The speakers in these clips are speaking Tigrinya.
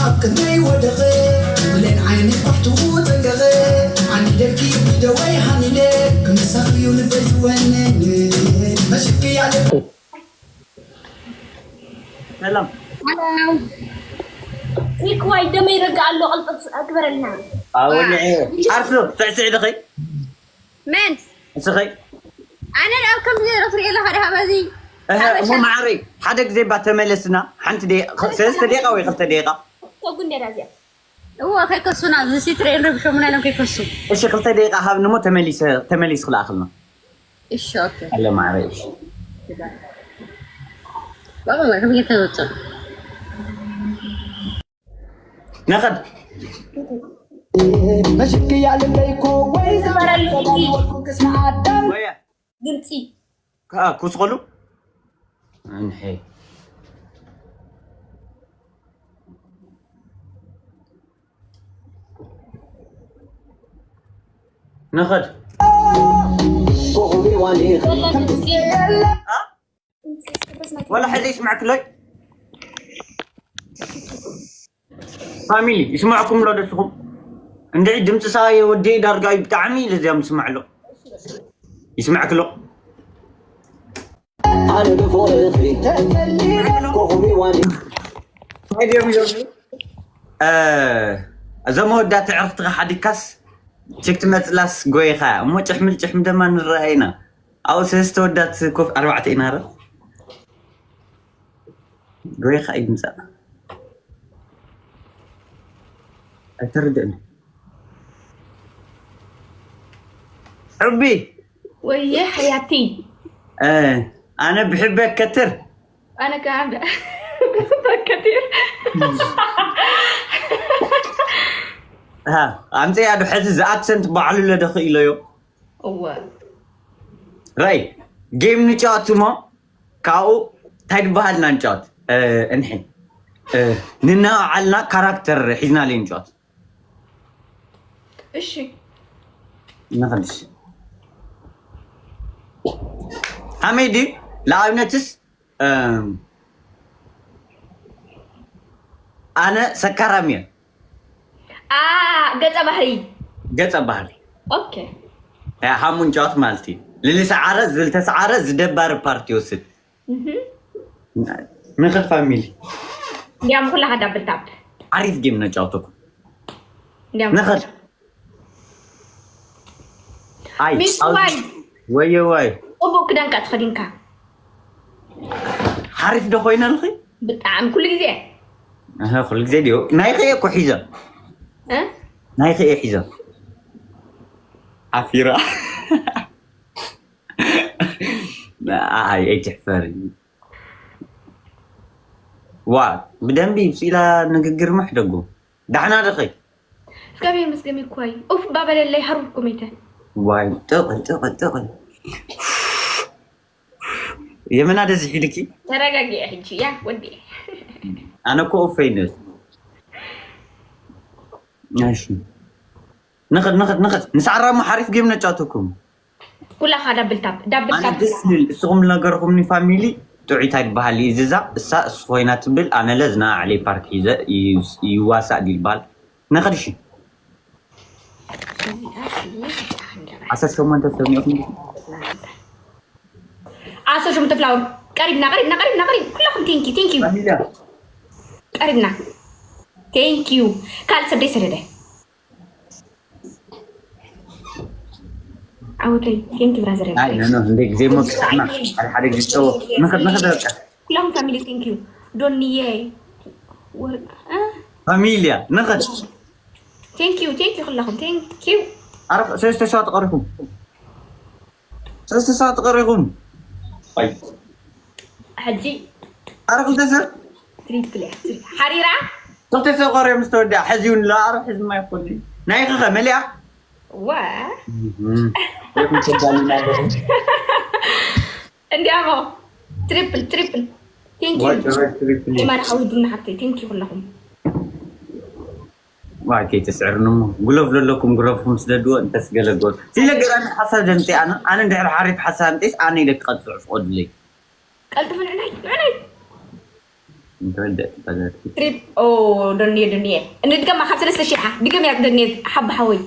ኣብ ቅድመይ ወደቐ፣ ብሌን ዓይኒ ኳሕትኡ ጠንቀቐ። ዓኒ ደርኪ ብደወይ ሃኒደ፣ ክምሳኽዩ ልበይ ዝወነነ። መሽክያ ልበይ ሰላም ሪክዋይ ደመይ ረጋ ኣሎ፣ ቅልጥፍ ኣግበረልና። ኣወልዐ ዓርሱ ስዕስዕ ድኸይ መን እስኸይ ኣነ ኣብ ከም ዘረፍሪ ኣለኻ ደሃ በዚ እሞ ማዕረይ ሓደ ግዜ ባ ተመለስና ሓንቲ ደቂቃ ሰለስተ ደቂቃ ወይ ክልተ ደቂቃ ተጉንደራ እዚኣ እዎ ከይከሱና ዝሲትሬን ረብሾምና ኢሎም ከይከሱ እሺ ክልተ ደቂቃ ሃብኒ እሞ ተመሊሰ ተመሊስ ክልኣኽልና እሺ ኦኬ ኣለ ማዕረይ እሺ ባባ ከመይ ተወጽእ ነኸድ መሽክያ ልበይ ኮ ወይ ዝበረሉ እቲ ወልኩ ክስና ኣዳም ወያ ግብፂ ከዓ ክውስኸሉ እንሐ ንኸድ ወላ ግብፂ ወላ ሕዚ ይስማዕክለይ ፋሚሊ ይስማዕኩም ዶ ደስኹም እንድዒ ድምፂ ሰብኣይ ወዲ ዳርጋ እዩ ብጣዕሚ ለዚያ ምስማዕ ኣሎ ይስማዕክሎ ኣነ ብፍቕሪ ተጠሊለ ኮኹብ ዋኒ እንታይ ድዮም ይብሉ እዞም መወዳእቲ ዕርፍትኻ ሓዲግካስ ችክ ትመፅላስ ጎይኻ እሞ ጭሕምል ጭሕሚ ደማ ንረአ ኢና ኣብኡ ሰለስተ ወዳት ኮፍ ኣርባዕተ ኢና ረ ጎይኻ እዩ ድምፃ ኣይተርድእን ሕቢ ወየ ሓያቲ ኣነ ብሕበ ከትር ኣነ ከዓ በከቲር ኣምፀያ ዶ ሕዚ ዝኣክሰንት ባዕሉ ለደኽኢለዮ እወ ራይ ጌም ንጫወት እሞ ካብኡ እንታይ ዝበሃል ኢና ንጫወት እንሒ ንናባዓልና ካራክተር ሒዝና ለይ ንጫወት እሺ ንኸድሽ ከመይ ድዩ ንኣብነትስ ኣነ ሰካራም እየ ገፀ ባህሪ ገፀ ባህሪ ኦኬ ሃሙን ጫወት ማለት እዩ ልልሰዓረ ዝልተሰዓረ ዝደባሪ ፓርቲ ይወስድ ንኽድ ፋሚሊ እንዲያም ኩላኻ ዳብል ታፕ ዓሪፍ ጌም ነጫውተኩም እንዲያም ንኽድ ኣይ ሚስ ዋይ ወየ ዋይ ፅቡቅ ክዳንካ ተኸዲንካ ሓሪፍ ዶ ኮይነ ንኺ ብጣዕሚ ኩሉ ግዜ ኩሉ ግዜ ድዮ ናይ ኸየ እኮ ሒዘ እ? ናይ ኸየ ሒዘ ዓፊራ ኣይ ኣይትሕፈሪ ዋ ብደንቢ ስኢላ ንግግር ምሕደጉ ዳሕና ድኺ እግዚኣብሔር ይመስገን እኳይ ኡፍ ባበለለይ ሃሩር ኮሜተ ዋይ ጥቕል ጥቕል ጥቕል የመና ደዚ ሒድኪ ተረጋጊዐ ሕጂ ያ ወዲ ኣነ እኮ ኡፈይ ንብል እሺ ንኽድ ንኽድ ንኽድ ንሰዓራሞ ሓሪፍ ጌም ነጫወተኩም ኩላኻ ዳብል ታፕ ዳብል ኣነ ታፕ ደስ ዝብል እስኹም ዝነገርኩምኒ ፋሚሊ ጥዑይ እንታይ ዝበሃል እዩ ዝዛ እሳ እሱ ኮይና ትብል ኣነለ ዝና ዓለይ ፓርክ ሒዘ ይዋሳእ ድዩ ዝበሃል ንኽድ እሺ ዓሰርተ ሸሞንተ ሰሚዕኹም ዓሰርተ ሸሞንተ ፍላወር ቀሪብና ቀሪብና ቀሪብና ቀሪብ ኩላኹም ቴንኪ ቴንኪ ፋሚልያ ቀሪብና ቴንኪዩ ካልእ ሰብ ደይሰደደ ዓወተይ ቴንኪ ብራዘር ኣይ ኖ ኖ እንደ ግዜ ሞ ክስዕማ ሓደ ሓደ ግዜ ጨዎ ንኽድ ንኽድ በቃ ኩላኹም ፋሚሊ ቴንኪዩ ዶንየ ወርቅ ፋሚልያ ንኽድ ቴንኪዩ ቴንኪዩ ኩላኹም ቴንኪዩ ኣረ ሰለስተ ሰባት ቀሪኹም ሰለስተ ሰባት ቀሪኹም ሕጂ ኣረ ክልተ ሰብ ትሪፕል እያ ሓሪራ ክልተ ሰብ ቀሪዮም ዝተወድኣ ሕዚ እውን ኣሎ ኣረ ሕዚ ማ ይኮን ናይ ኸኸ መሊኣ ዋ እንዲያሞ ትሪፕል ትሪፕል ቴንኪዩ ማራ ሓዊ ዱና ሓፍተይ ቴንኪዩ ኩላኹም ዋይ ከይተስዕርኒ እሞ ግሎፍ ዘለኩም ግሎፍኩም ስደድዎ እንተስ ገለ ጎል ሲለ ገራሚ ሓሳብ ደምፂ ኣነ ኣነ እንድሕር ሓሪፍ ሓሳብ ኣምፂስ ኣነ ኢለ ክቐፅዕ ፍቐዱለይ ቀልጥፉ ንዕናይ ንዕናይ እንተወደት በለትኪ። ትሪፕ ኦ ዶንየ ዶንየ እንድገማ ካብ ሰለስተ ሺሕ ድገም ያ ዶንየ ሓባ ሓወይ።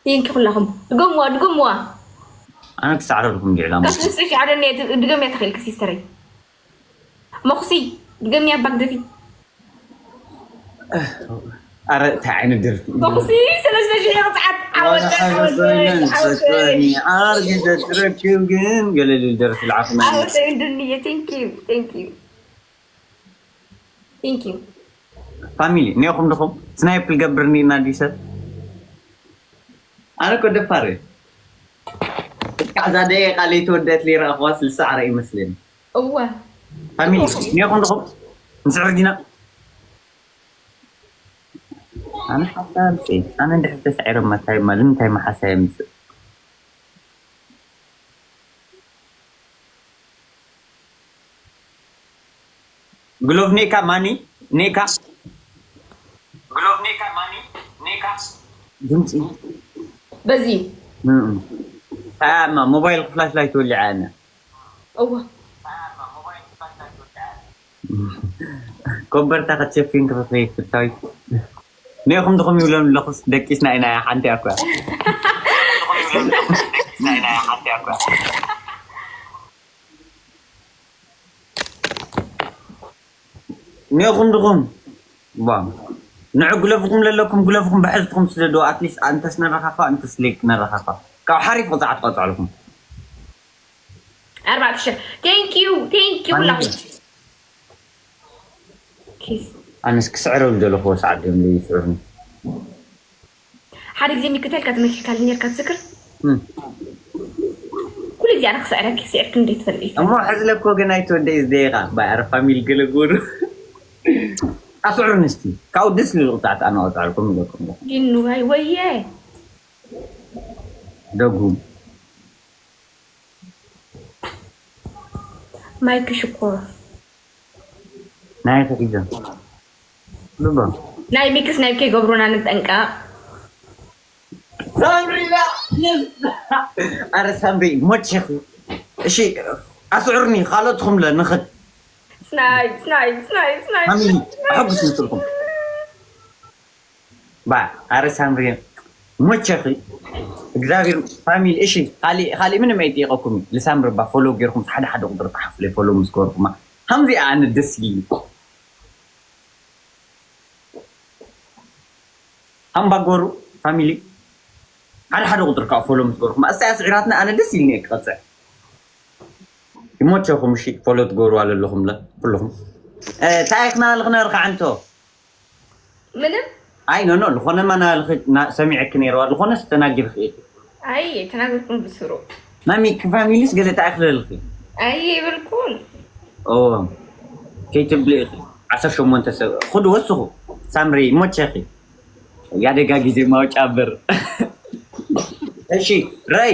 ቴንኪ ኩላኹም ድገምዋ ድገምዋ። ኣነ ክሳዕረልኩም ዲዕላ ካብ ሰለስተ ሺሕ ዶንየ ድገም ያ ተኽእልክ ሲስተረይ። መኹሲ ድገም ያ ባግደፊ። ኣረ እንታይ ዓይነት ደርፊ እዩ? መኹሲ ሰለስተ ሺሕ ቅፅዓት ዓወት ዓወት ዓወት ኣርጊ ዘትረክብ ግን ገለ ልደርፊ ልዓኹም ዓወት ዶንየ ቴንኪ ቴንኪ ቴንኪ ፋሚሊ እኒኹም ድኹም ስናይፕ ልገብር እኒና ድዩ ሰብ ኣነ እኮ ደፋር እየ። እስካዕ እዛ ደቂቃ ለይተወደት ለይረኣኽዋ ስልሳ ዓረ ይመስለኒ። እወ ፋሚሊ እኒኹም ድኹም ንስዕር ዲና ኣነ ሓሳብ ኣነ እንድሕር ተሳዒሮም መታይ ማለት እንታይ መሓሳ የምፅእ? ግሎቭ ኔካ ማኒ ኔካ ግሎቭ ኔካ ማኒ ኔካ ድምፂ በዚ እም። ኣማ ሞባይል ፍላሽ ላይት ወሊዓ ኣነ እወ ኮበርታ ክትሸፊን ክፍፍይ ፍታዊ ኔኹም ድኹም ይብሎም ኣለኹስ ደቂስና ኢና ሓንቲ ኣኳ ኔኹም ድኹም ባ ንዑ ግለፍኩም ለለኩም ግለፍኩም ብሕዝትኩም ስደዱ ኣትሊስት ኣንተስ ነረኻፋ ኣንተስ ሌክ ነረኻፋ ካብ ሓሪፍ ቅፅዓት ቀፅዕልኩም ኣርባዕተ ሽሕ ቴንኪዩ ቴንኪዩ ኩላኹም ኪስ ኣነስ ክስዕረሉ ዘለኹዎ ሰዓት ድዮም ዘይስዕሩኒ ሓደ ግዜ ሚክተልካ ተመኪሕካል ኔርካ ትዝክር ኩሉ ግዜ ኣነ ክስዕረኪ ስዕርክ እንዴት ትፈልጥ እሞ ሕዝለኮ ግን ኣይትወደይ ዝደይኻ ባይ ኣረ ፋሚሊ ገለ ጎሩ ኣስዕሩኒ እስቲ ካብኡ ደስ ዝብል ቁፅዓት ኣነ ኣውፅዓልኩም ይለኩም ዲኑ ዋይ ወየ ደጉም ማይክ ሽኮር ናይ ተሒዞም ልቦም ናይ ሚክስ ናይ ከይገብሩና ንጠንቀቕ ሳምሪ ኣረ ሳምሪ ሞቼኹ እሺ ኣስዑርኒ ካልኦትኹም ለ ንኽድ ስናይ ስናይ ስናይ ስናይ ፋሚሊ ኣሐጉስ ምስልኩም ባ ኣረ ሳምሪ ሞቼኺ እግዚኣብሔር ፋሚሊ እሺ ካሊእ ካሊእ ምንም ኣይጠየቀኩም ልሳምሪ ባ ፎሎ ገይርኩም ሓደ ሓደ ቁጥሪ ፀሓፉለይ ፎሎ ምስ ገበርኩማ ከምዚኣ ኣነ ደስ ኢሉ ኣምባጎሩ ፋሚሊ ሓደ ሓደ ቁጥሪ ከዓ ፎሎ ምስ ገርኩም ኣስታ ስዒራትና ኣነ ደስ ኢልኒ ክቐፅዕ ይሞቸኹም እሺ ፎሎ ትገብሩ ኣለኹም ለ ኩልኹም እንታይ ክናልኽና ርካዓንቶ ምንም ኣይ ኖ ኖ ዝኾነ ማና ሰሚዐክ ነይረዋ ዝኾነ ስተናጊር ክእል ኣይ ተናገርኩም ብስሩ ማሚ ፋሚሊስ ገለ እንታይ ክልልኺ ኣይ ይብልኩን ከይትብሊ ኢኺ ዓሰርተ ሸሞንተ ሰብ ኹዱ ወስኹ ሳምሪ ሞቸኺ ያደጋ ጊዜ ማውጫ በር እሺ ረይ